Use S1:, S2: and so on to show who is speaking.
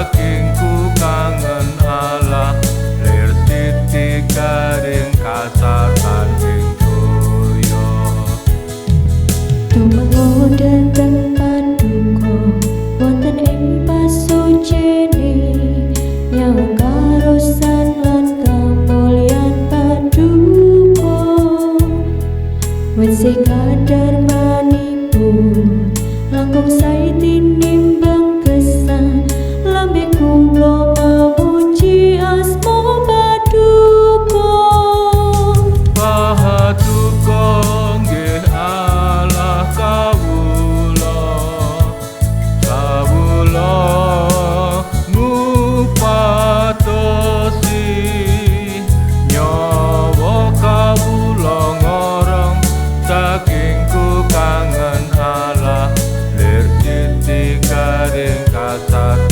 S1: Dagingku kangen Allah, lir siti garing kasatan ing toya.
S2: Tumango dhateng Paduka wonten ing pasucene, nyawang karosan lan kamulyan Paduka. Wit kadarmanipun langkung sae tinimbang gesang, lambe kula mamuji asma Paduka.
S1: Paduka nggih Allah kawula, kawula ngupatosi nyawa kawula ngorong, dagingku kangen Allah, lir siti garing kasatan.